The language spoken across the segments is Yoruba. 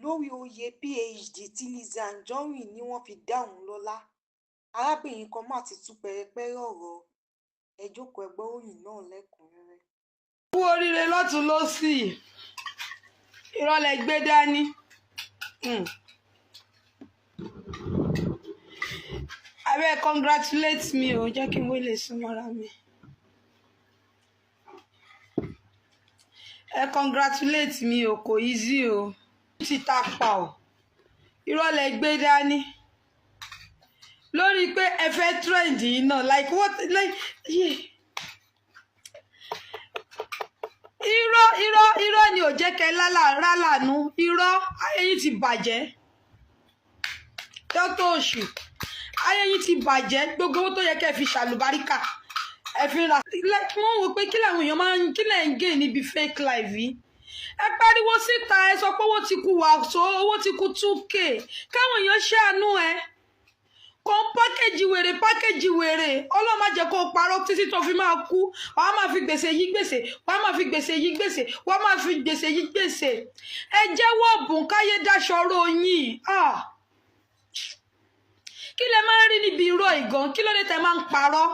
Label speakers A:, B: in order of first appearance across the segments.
A: Lórí oyè Phd tí Lizzy Anjorin ní wọ́n fi dá òun lọ́lá, arábìnrin kan mà ti tú pẹrẹpẹrẹ ọ̀rọ̀. Ẹ jókòó, ẹ gbọ́ ìròyìn náà lẹ́kùn-ún-rẹ́rẹ́.
B: Kú oríire lọ́tún lọ́sì, irọ́ lẹ gbé dání. Abẹ́ congratulate me o, jẹ́ kí n wọlé súnmọ́ra mi. Ẹ congratulate me o, kò easy o, ti ta pa o. Irọ́ lẹ gbé dání lórí pé ẹ fẹ́ trend yìí náà, like what, like yeah. Irọ́, irọ́, irọ́ ni ò jẹ́ kẹ́ rálànú. Irọ́, ayé yín ti bàjẹ́. Dókítà oṣù, ayé yín ti bàjẹ́. Gbogbo owó tó yẹ kẹ́ fi ṣàlùbáríkà, ẹ fi ra. Wọ́n wò pé kí làwọn èèyàn máa ń kí lẹ̀ ń gé níbi fake life yìí. Ẹ pariwo síta, ẹ sọ pé owó ti kú wàásù, owó ti kú 2K, káwọn èèyàn ṣàánú ẹ. Kò ń pákéjì wèrè, pákéjì wèrè. Ọlọ́run má jẹ́ kó o parọ́ títí tó fi máa kú. Wàá máa fi gbèsè yí gbèsè, wàá máa fi gbèsè yí gbèsè, wàá máa fi gbèsè yí gbèsè. Ẹ jẹ́wọ́ ọ̀bùn káyé dáṣọ ró yín. Kí lẹ máa ń rí níbi irọ́ ìgan? Kí ló dé tẹ máa ń parọ́?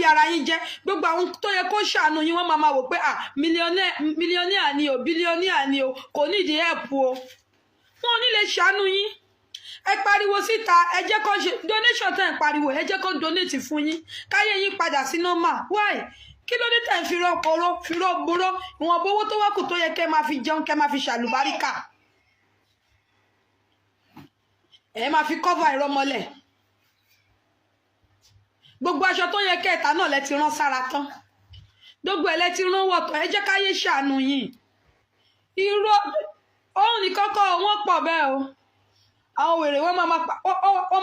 B: Yàrá yín jẹ́ gbogbo àwọn tó yẹ kó ṣàánú yín, wọ́n máa máa wò pé ah, millionaire ni o, billionaire ni o, kò nídìí help o. Wọn ò ní lè ṣàánú yín. Ẹ pariwo síta, ẹ jẹ́ kó ṣe donation tẹ́ ń pariwo, ẹ jẹ́ kó donate fún yín, káyé yín padà sí normal. Why? Kí ló dé tẹ̀ ń fi rọ́pòró fi rọ́bòró ìwọ̀nba owó tó wá kù tó yẹ kẹ́ máa fi jẹun, kẹ́ máa fi ṣàlùbáríkà, ẹ máa fi cover irọ́ mọ́lẹ̀? Gbogbo aṣọ tó yẹ kẹta náà lẹ ti rán sára tán, gbogbo ẹ lẹ ti rán wọ̀tọ̀. Ẹ jẹ́ káyé ṣàánú yín. Irọ́ òun ní kọ́kọ́ wọ́n pọ̀ bẹ́ẹ̀ o. Àwọn wèrè, wọ́n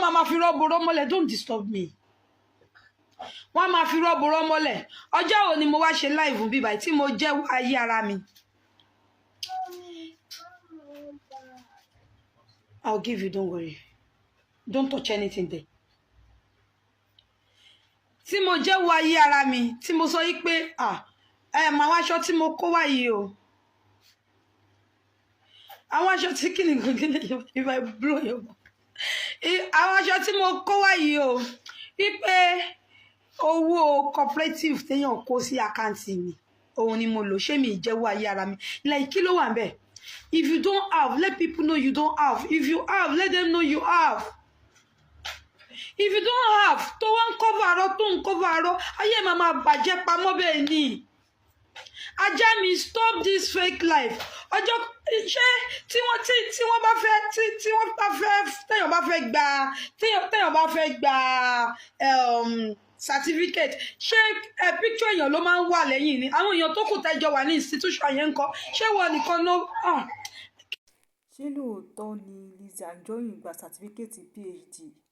B: máa ma fi rọ́bù rọ́mọ́lẹ̀. Don't disturb me. Wọ́n máa fi rọ́bù rọ́mọ́lẹ̀. Ọjọ́ wo ni mo wá ṣe live bíbá tí mo jẹ́ ayé ara mi? I'll give you, don't worry. Don't touch anything there. Tí mo jẹ́wọ́ ayé ara mi, tí mo sọ yí pé ẹ mọ àwọn aṣọ tí mo kó wá yìí o, àwọn aṣọ tí kìnnì kan kìnnì, if I blow your mind, àwọn aṣọ tí mo kó wá yìí o, wípé owó cooperative téèyàn kó sí àkáǹtì mi, òun ni mo lò. Ṣé mi ìjẹ́wọ́ ayé ara mi? Like, kí ló wà ń bẹ̀? If you don't have, let people know you don't have. If you have, let them know you have. If you don't have, tó wá ń cover arọ, tó ń cover arọ, ayé máa máa bàjẹ́ pamọ́ bẹ́ẹ̀ ni. Ajá mi, stop this fake life. Ọjọ́ ṣé tí wọ́n tí wọ́n bá fẹ́ tí wọ́n bá fẹ́ téèyàn bá fẹ́ gba téèyàn bá fẹ́ gba certificate, ṣé ẹ picture èèyàn ló máa ń wà lẹ́yìn ni? Àwọn èèyàn tó kù tẹ́jọ wà ní institution yẹn ń kọ́, ṣé wọ́n nìkan ló?
A: Ṣé lóòótọ́ ni Lizzy Anjorin gba sátífíkẹ́ẹ̀tì Phd?